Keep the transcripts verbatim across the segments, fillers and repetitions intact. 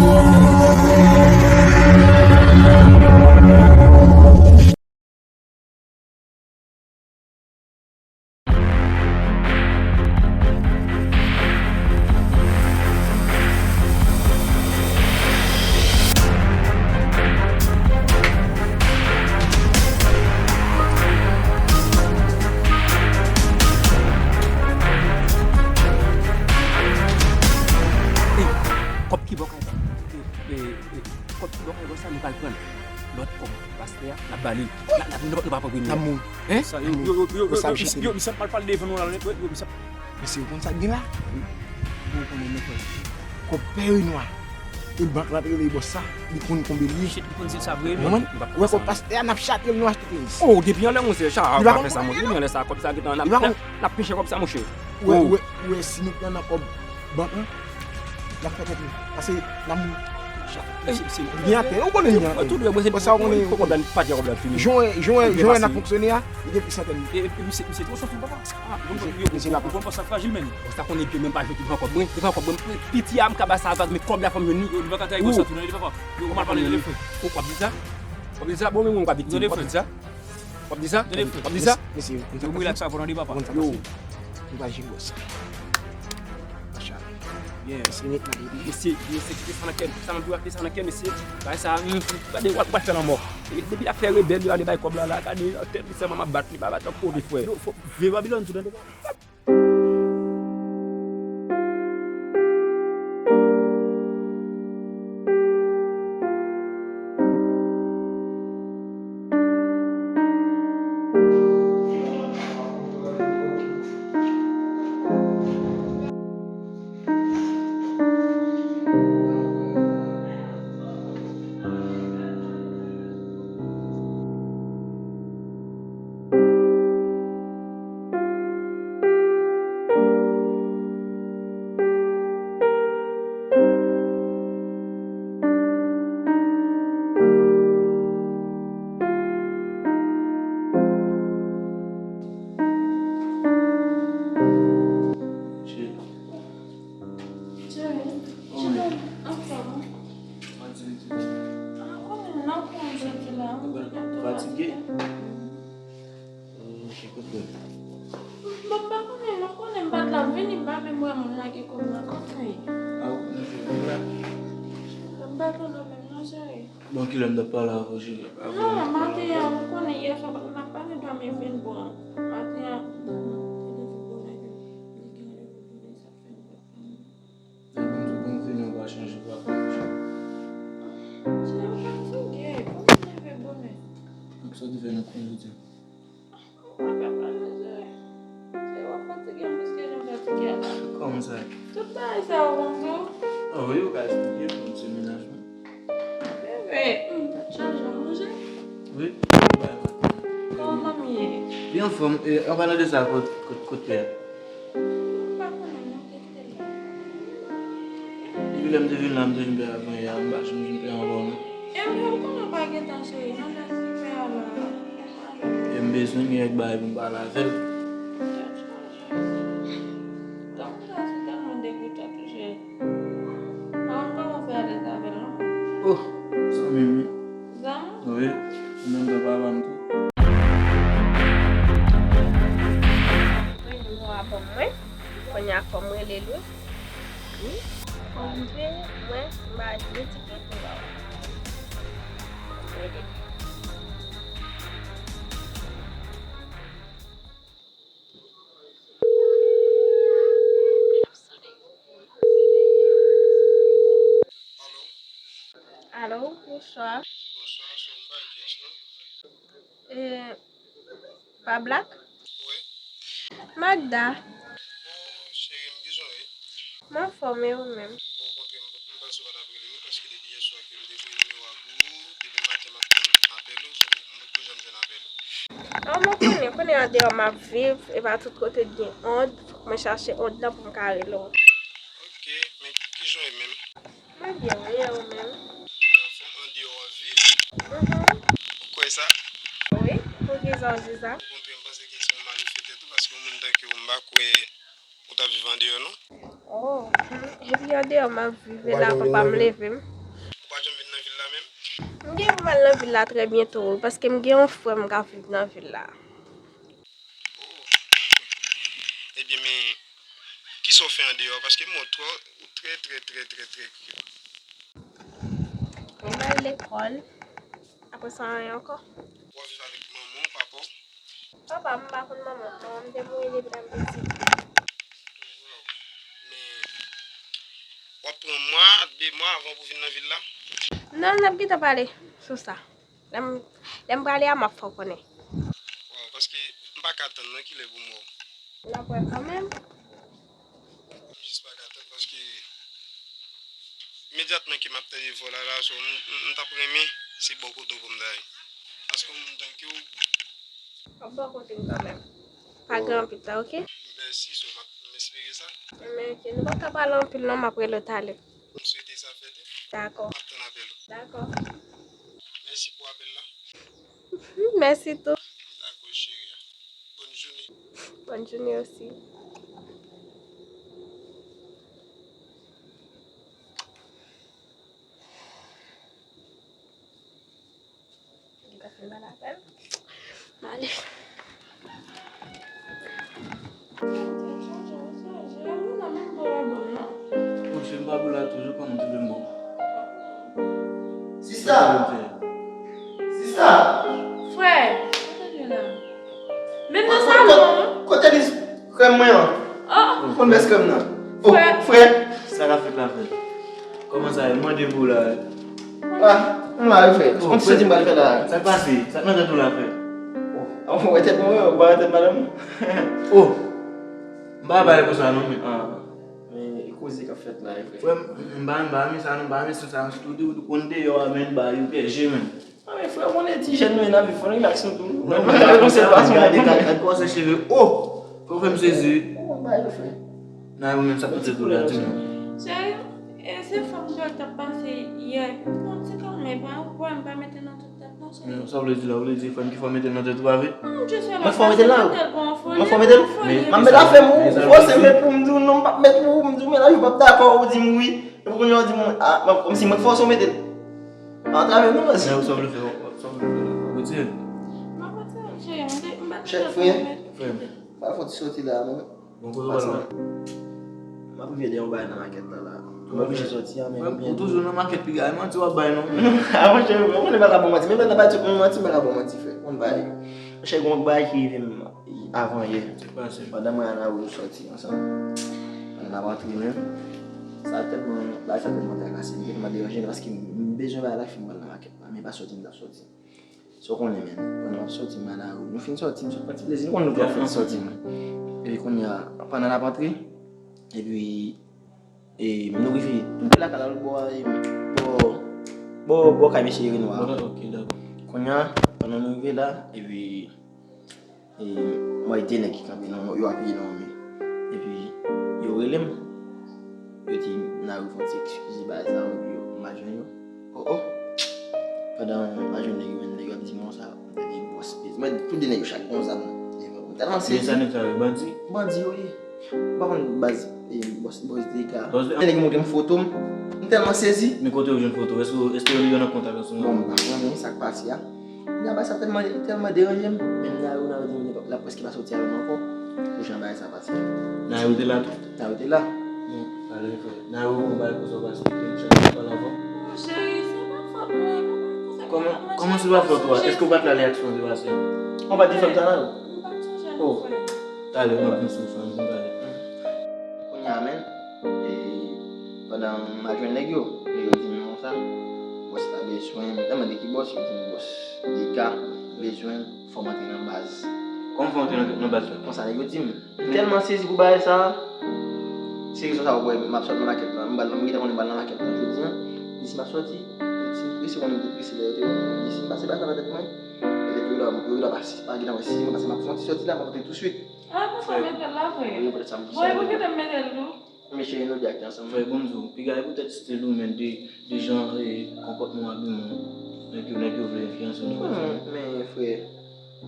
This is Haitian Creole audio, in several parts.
Ey, kòb ki bò kay sa? Ey, ey, ey, kòb ki bò kay sa, nou pral pran lòt kòb pastè a, n ap ba li. N ap, n ap, nou pa pran premye. N ap mouri. Hein? Sa, yo, yo, yo, yo, yo, yo, misye ap mal pale devan nou la, yo, yo, misye ap Mesye, ou konn sa k gen la? Ou konnen, men frè. Kòb pè Renwa. E bank la te rele bòs sa, li konn konbe li ye. Shit, li konn di sa vre, men. Ou wè kòb pastè a, n ap chate l, nou achte peyiz. Oh, depi anlè, monchè, sa, ou pa fè sa, monchè. Depi anlè sa, kòb sa gentan, n ap, n ap, n ap pije kòb sa, monchè. Ou wè, ou wè, ou wè, si nou pran nan kòb bank lan, n ap fè tèt nou. Pase, n ap mouri. Li gen atè, ou konnen li gen atè. Tout lè, mwen, se kòb la, pa di kòb la fini. Jan w wè, jan w wè, jan w wè n ap fonksyone a, li gen plis antèn. E, e, misye, misye twò chòf, papa. Ah, bon, yo, yo, yo, bon, sa frajil, men. Bon, sa konnen ke menm pa jwe ki pran kòb mwen, ki pran kòb mwen. Piti a m ka ba sa vag, men kòb la fò m jwenn li. Yo, li pa ka trayi bòs sa, tou, non, li pa fò. Yo, ou mal pale, tande, frè. Ou p ap di sa? W ap di sa? Bon, men mwen, w ap viktim, w ap di sa? W ap di sa? Tande, frè. W ap di sa? Mesye, yo, m relax avè w, tande, papa. Yo. M pa jwe bòs sa. Machallah. Yeah. Mesye, mesye, kite sa nan kè, kite sa nan dwat, kite sa nan kè, mesye. Bagay sa, mm, gade, w ap, w ap fè lanmò. E depi l ap fè rebèl, yo ale bay kòb la, la, gade, tèt li sèlman m ap bat, li pa bat anpil, frè. Yo, fò, vye Babilòn tou, tande, papa. Jerry, Jerry, anfòm? Fatige? Oh, je comprends. Bon, m pa konnen, non, konnen m pa t la, m vini, m pa menm wè moun la ki konn rakonte. Ah, ou konn jwe la? M pa konnen menm, non, cheri. Bon, kilè m t ap pale avè w, cheri? Non, maten an, ou konnen yè swa m ap pale dwa m vin bon. Maten an, m te leve bonè, li gen randevou pou de sa fè m. Epi m tou konn vini, ou pa chanje, pa konn jwe. Cheri, m fatige, kòman m leve bonè? Donk, sa w te fè nan kwen jodi a? Ou pa ka pale, cheri. Se w ap fatige m plis ke jan m fatige a la. Kòman sa? Tout bagay sa yo bon tou. Ah wi, ou ka eksplike m, se mennaj mwen. Bebe, hmm, tèt chaje, w manje? Wi, m bay maten. Kòman manmi ye? Li anfòm, e, an palan de sa, kot, kot, kot pè a? M pa konnen, non, te kite l la. Depi lè m te vin la, m te jwenn pè a avan yè a, m pa janm jwenn pè a ankò, non. Ebyen, ou konnen w pa gen tan, cheri, non, lè si pè a la. E m bezwen gen kèk bagay pou m pale avè l. Tankou sa, se tèlman degoutan tou, cheri. Pa konn kòman fè alèz avè l, non. Oh, zanmi m wi. Zanmi? Wi, ou menm jan papa m tou. Voye nimewo a ban mwen. Kounye a fò m rele l wi. Wi. Fò m rele l, mwen, m pa di ti kite la. Fò m rele l. Alo? Alo, bonswa. Bonswa, se ou m pale, kiyès nou? E, pa Black? Wi. Magda. Oh, cheri, m bizwen w wi. M anfòm, e ou menm? Bon, okontrè, m, m panse w pa t ap rele m wi, paske depi yè swa ke m te voye nimewo a pou ou, depi maten m ap tann apèl ou, m potko janm jwenn apèl ou. An, mwen konnen, konnen andeyò m ap viv, e pa tout kote k gen ond, fòk mwen chache ond lan pou m ka rele w. Ok, men kijan w ye menm? Mwen byen wi, e ou menm? Mwen anfòm, andeyò w ap viv. Mhm. Ou kwè sa? Wi, poukisa w di sa? Okontrè, m panse ke se yon malefetè tou, paske yon moun tankou w, m pa kwè ou t ap viv andeyò, non? Oh, hmm, epi andeyò m ap viv, e la papa m leve m. M gen pou m al nan vil la trè byento, wi, paske m gen yon frè m k ap viv nan vil la. Ebyen, men, kisa w fè andeyò? Paske m wè w twò, ou trè, trè, trè, trè, trè okipè. Mwen al lekòl. Apre sa, anyen ankò. W ap viv avèk manman w, papa w? Papa m, m pa konn manman m. Manman m te mouri depi lè m piti. Waw. Men, w ap pran mwa, de mwa avan pou w vin nan vil la? Non, n ap gentan pale sou sa. Lè m, lè m prale a, m ap fè w konnen. Waw, paske m pa ka tann non kilè pou m wè w. N ap wè kanmenm. M jis pa ka tann paske imedyatman ke m ap tande vwa w la, la, so, m, m, m t ap renmen se bò kote w pou m ta ye. Paske yon moun tankou w. W ap bò kote m kanmenm. Pa gen anpil tan, oke? Mèsi, so, m ap, m espere sa. Men, oke, nou pa ka pale anpil non, m ap rele w talè. M swete sa fèt wi. Dakò. M ap tann apèl ou. Dakò. Mèsi pou apèl la. Mèsi tou. Dakò, cheri. Bòn jounen. Bòn jounen osi. Li pa fin ba l apèl. M ale. Monchè, m pa bò la toujou, kòman toujou m bon? Sista! Sista! Frè! Kote l ye la? Menm nan salon an. Kote li? Frè mwen an. Oh! Konn bès krèm nan. Oh, frè. Frè. Sa k ap fèt la, frè? Kòman sa ye? Mande pou w la. Ah, m la wi, frè. Oh, kòm si frè. Ti m pral fè la. Sa k pase? Sa k nan tèt ou la, frè? Oh, ah, ou wè tèt mwen, ou pa wè tèt madanm ou? Oh! M pa bay konsa non, men. Ah, men e koze k ap fèt la, wi, frè. Frè m, m pa, m pa renmen sa non, m pa renmen sans sa, sitou ou konn deyò a, men ba yo pyèje, men. Ah, men frè, ou konnen ti jèn nou ye, n ap viv, fò nou rilaks nou tou. Non, men gade konsèy pa sou gade, gade, gade konsèy cheve. Oh! Fò fè m sezi. Ou konn bagay yo, frè. Nan ou menm sa k nan tèt ou la, di m. Cheri, e se fanm djòl t ap pase yè, epi m pran ti kanmen, pa yon pwen, m pa mete nan tout tèt non, cheri. Men sa w vle di la, w vle di frè m ki fò mete l nan tèt ou, pa vre? Mwen fò mete l la wi. Mwen fò mete l. M ap met afè m, ou fòse m met pou m di w non, m p ap met pou m di w, men la ou p ap dakò, ou di m wi. Epi kounye a w di m, ah, kòmsi mwen k fòse w mete l. Pa antrave m non, mèsi. Men ou sa w vle fè, ou sa w vle fè la, ou retire l. M ap retire l, cheri, m te, m pa t. Chè, frè, frè m, pa fè w ti soti la, non. Bon, kote w pral la? M ap rive de yon bagay nan makèt la, la. M oblije soti an, men ou toujou nan makèt, piga, e manti w ap bay, non? Ah, monchè, ou konnen m pa ka ba w manti, men lè m ap bay tout moun manti, m pa ka ba w manti, frè. Konn bagay. Monchè, gen yon bagay ki rive m avan yè. Sa k pase? Pandan mwen a Naoul soti ansanm. Pandan n ap antre menm. Sa tèlman, bagay sa tèlman trakase m, tèlman deranje m, paske m bezwen bagay la fin pral nan makèt la, men pa soti m t ap soti. Sa w konnen, men, pandan m ap soti, m a Naoul. Nou fin soti, m sot pran ti plezi, nou konn nou twò fèt soti, men. Epi kounye a, pandan n ap antre, epi E, nou rive tout lakay la, bò, e, bò, bò, bò kay mesye Renwa a. Bò, ok, dakò. Kounye a, pandan nou rive la, epi, e, m wè de nèg ki kanpe nan, yo apiye nan yon mi. Epi, yo rele m. Yo di, "N a fè yon ti eskize bagay sa yo, epi yo, m pa jwenn yo." Oh, oh. Pandan m pa jwenn nèg yo, men nèg yo ap di m konsa, m tande bòs peze. Mwen, tout de nèg yo chak gen yon zam nan. Mwen tèlman sezi. Men sa nèg sa yo, bandi? Bandi yo ye. M pa konn baz, e, bòs, bòs Dega. Bòs Dega. Nèg yo montre m foto m. M tèlman sezi. Men kote yo jwenn foto? Èske, èske yo nan kontak ansanm? Bon, m pa konnen sa k pase a. Bagay sa tèlman, tèlman deranje m. Menm nan yo, nan yo di m, laprès ki pa soti avè m ankò. Pou jan bagay sa pase. Nan yo te la tou? Nan yo te la. Bon, pale frè. Nan yo, yon bagay konsa w pa esplike m, chak fwa w pale ankò. Cheri, se pa fòt mwen, kòman se pa fòt ou a? Èske w pa t la lè aksyon an te pase? Ou pa t di fè m sa nan yo? M pa t sonje a non, frè. Talè, m ap vin sou fanm, vin pale. Kounye a, men, e, pandan m al jwenn nèg yo, nèg yo di m konsa, bòs la bezwen m. Mwen mande ki bòs, yo di m bòs Dega bezwen m, fò m antre nan baz. Kòman fò w antre nan, nan baz la? Konsa nèg yo di m. M tèlman sezi pou bagay sa. Se rezon sa w wè m ap sot nan makèt la. M pral, m gentan konnen m pral nan makèt la jodi a. Depi m ap soti, yo di m prese, konnen m te prese lè yo te wè m. Depi m pase bagay sa nan tèt mwen, petèt yo la, yo la pa, pa gentan wè si se mwen, paske m ap fè yon ti soti la, m ap antre touswit. Ah, konsa w mete l la, frè? Wi, petèt sa m di sa. Bon, e pou kite m mete l tou? Men cheri, nou de ak te ansanm. Frè, bon, m di w, piga e poutèt stil ou, men de, de jan, e, konpòtman w, abiman w, nèg yo, nèg yo vle enfliyanse w nan bagay sa. Hmm, men frè,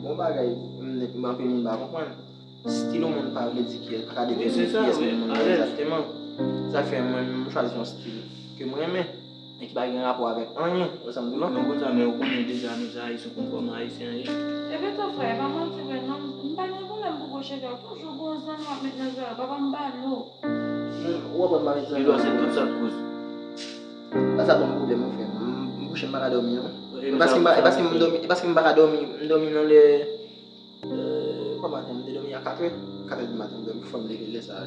bon bagay, m, m, anpil moun pa konprann. Stil yon moun pa vle di kiyès, pa ka detèmine kiyès moun nan egzakteman. Sa fè mwen, m chwazi yon stil ke m renmen. Ki pa gen rapò avèk anyen, ou sa m di w lan. Non, konsa, men ou konnen deja nou se Ayisyen, konn kòman Ayisyen ye. Epi tou, frè, e pa manti vre, non. M pa gen pwoblèm pou gwo cheve a, toujou gon zanmi w ap met nan zòrèy, papa m ba nou. Ou wè, papa m ba met zanmi. Li dwa se tout sa k koz. Pa sa ban m pwoblèm, mon frè. M, m kouche, m pa ka dòmi, non. E paske m pa, e paske m dòmi, e paske m pa ka dòmi, m dòmi nan lè, euh, kòman maten, m te dòmi a katrè, katrè di maten, m dòmi, fò m leve lè sa a.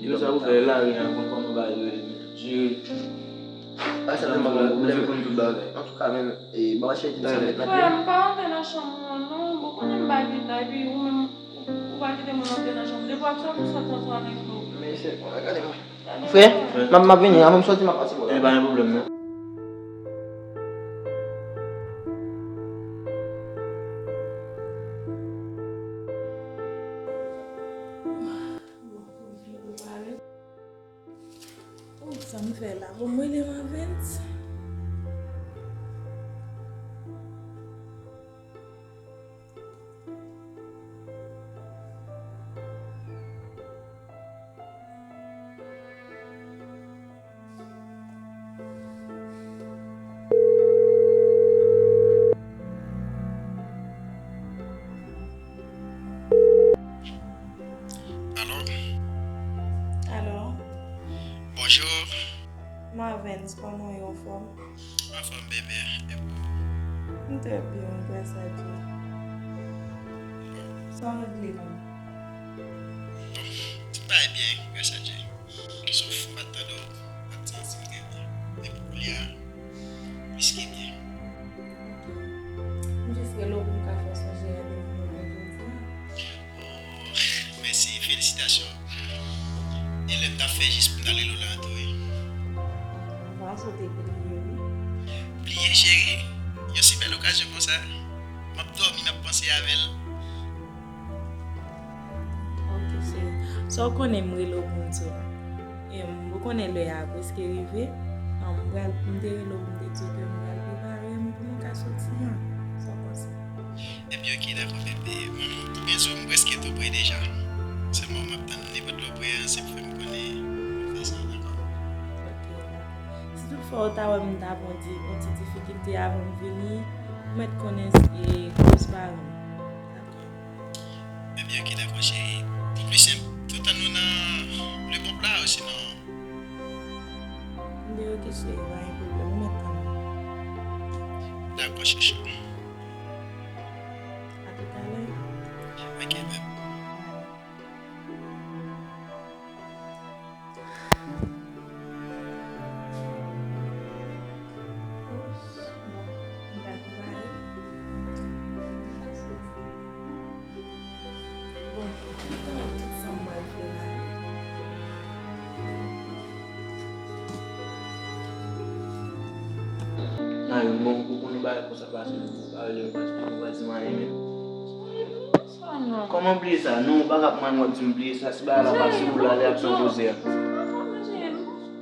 Depi sa ou fè lari a, konn kòman bagay yo ye, men. Jere. Pa sa ban m pwoblèm. Antouka, men, e, bon, cheri, di sa, men, frè, m pa rantre nan chanm ou an, non. Bon, konnen m pa gen tan, epi ou menm, ou, ou pa kite moun rantre nan chanm ou. Depi w ap sòti, w sòti ansanm avèk nou. Men se, gade mwen. Frè, m ap, m ap vini, anvan m sòti, m ap pase bò la. E pa gen pwoblèm, non. Bon, sa m fè la? Bon, mwen rele Marvens. Alo? Alo? Bonjou. Marvens, kòman w ye, anfòm? Anfòm, bebe. E pou ou? M trè byen, wi, gras a Dye. Sa w regle menm? Bon, tout bagay byen, gras a Dye. Sof m pa t tande w, m pa t santi m trè byen. Men pou kounye a, plis ke byen. Ok. M jis rele w pou m ka fè w sonje randevou nou gen jodi a. Oh, mèsi, felisitasyon. E lè m t ap fè jis pou m t al rele w la tou, wi. Bon, sa w te bliye, wi. Bliye, cheri? Yon si bèl okazyon konsa? M ap dòmi, m ap panse avè l. Ok, cheri. Sa w konnen m rele w pou m di w. Em, ou konnen lè a prèske rive. Em, m pral, m te rele w pou m te di w ke m pral prepare m pou m ka soti an. Sa w panse? Ebyen, ok, dakò, bebe. Mwen, byen si m prèske tou pre deja. Sèlman m ap tann nenpòt lè w pre an, se pou fè m konnen pou fè sa, dakò? Ok, dakò. Si toutfwa ou ta wè m ta pran di, yon ti difikilte avan m vini, ou mèt konnen e koz paran m. Dakò. Ebyen, ok, dakò, cheri. Pou pli senp, tou tann nou nan Le Pomp la, osinon. Ebyen, ok, cheri, pa gen pwoblèm, ou mèt tann mwen. Dakò, chouchou. A toutalè. Ok, beb. Nan yon bon, ou konn yon bagay konsa pase, nou pa rele m, paske nou pa di m anyen menm. Kòman bliye sa? Non, ou pa ka pran w ap di m bliye sa. Si bagay la pase, ou la, lè ap nan koze a.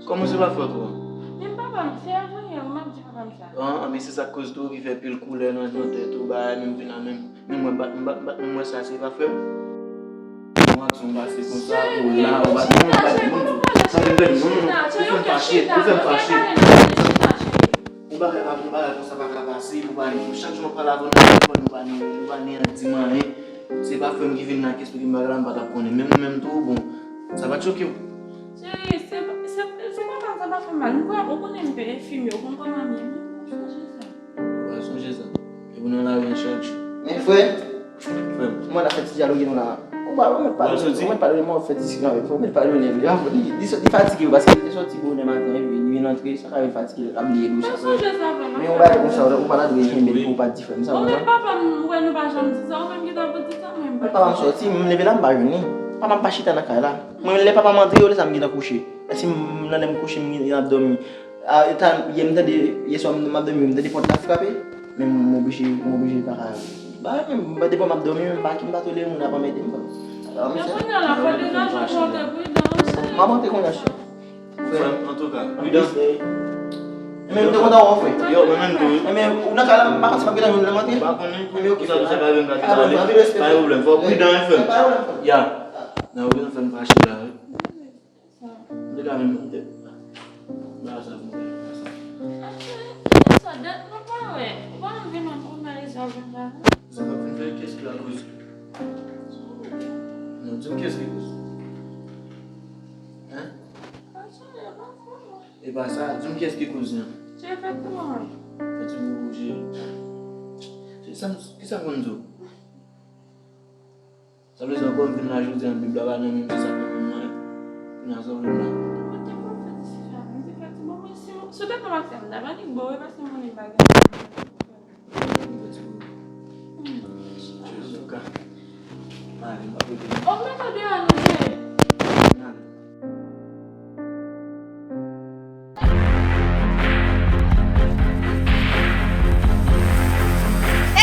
Kòman se pa frè w an? Menm papa m, se avan yè, ou m ap di papa m sa. An, an, men se sa k koz tou ki fè pil koulè nan, nan tèt ou, bagay menm vin la menm. Menm mwen, m pa, m pa, m pa, menm mwen sa, se pa frè m. Yon aksyon pase konsa, ou la, ou pa, non, non, pa di moun tou. Sa vin gade, non, non, non. Ou fè m fache, ou fè m fache. Yon bagay pa, yon bagay konsa pa ka pase, ou pa ni, chak jou m ap pale avè w nan telefòn, ou pa ni, ou pa ni an di m anyen. Se pa frè m ki vin nan kès pou ki m bagay la, m pa t ap konnen. Menm ou menm tou, bon, sa pa t choke w? Cheri, se, se, se pa mal, sa pa fè mal. M kwè, ou konnen m pè enfimye, ou konn kòman m ye, men ou sonje sa. Ou pa sonje sa. Epi w nan lari an chak jou. Men frè, frè m, mwen la fè ti dyaloge nou la. Ou pa, ou mèt pale, ou mèt pale, mwen fè diskisyon avè l, ou mèt pale, li, li, li fatige, paske li te sòti bonè maten, epi li vin antre, sa ka vin fatige l, l ap bliye dosye. Men yon bagay konsa, ou pa ta dwe kenbe l pou w pa di frè m sa, ou konprann? Non, men papa m, ou wè nou pa janm di sa, ou menm ki ta pou di sa, mwen pa. Papa m sòti, m leve la, m pa jwenn li. Papa m pa chita nan kay la. Mwen, lè papa m antre, yo, lè sa m gentan kouche. Èske m, nan lè m kouche, m gentan ap dòmi? A, e ta, yè m tande, yè swa m, m ap dòmi, m tande pòt la frape. Men m oblije, m oblije pa ka. Ba, men m, depi m ap dòmi, men m pa, m pa tolere moun ap anmède m, frè m. Alò, men kounye a la, fò degaje w, fò w te pridan, wi, cheri. M ap antre kounye a, cheri. Frè m, antouka, pridan. Men m te kontan wè w, frè. Yo, mwen menm tou, wi. Men ou nan kay la, m pa konn si m ap gentan jwenn lè m antre. M pa konnen. Men ok, frè. Sa, sa pa vin gade. Pa gen pwoblèm, fò w pridan, wi, frè m. Pa gen pwoblèm, frè. Ya. Nan, ou vin fè m fache la, wi. Antouka, men m te. Ba sa pou mwen. Sa pa fin fè kiyès ki lakoz. Non, di m kiyès ki koz. Hein? E pa sa, di m kiyès ki koz lan. Fè ti bobo cheri. Sa m, ki sa m konn di w? Sa vle di ankò m vin la jodi a, Bib la pa nan men m, se sa k nan men mwen. Kounye a sa w vle m la. Mwen te konn fè ti sifè a, mwen te fè ti bon, men si, si w te konn ap fè m, m ta pa nik ba w, e paske m konnen bagay. Mwen te ti bobo. Jezi ka. Ale, m ap rete. O, m mete w deyò non, cheri. Ale.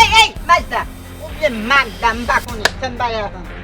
Ey, ey, Magda! Oubyen Magda, m pa konnen, fè m pale avan.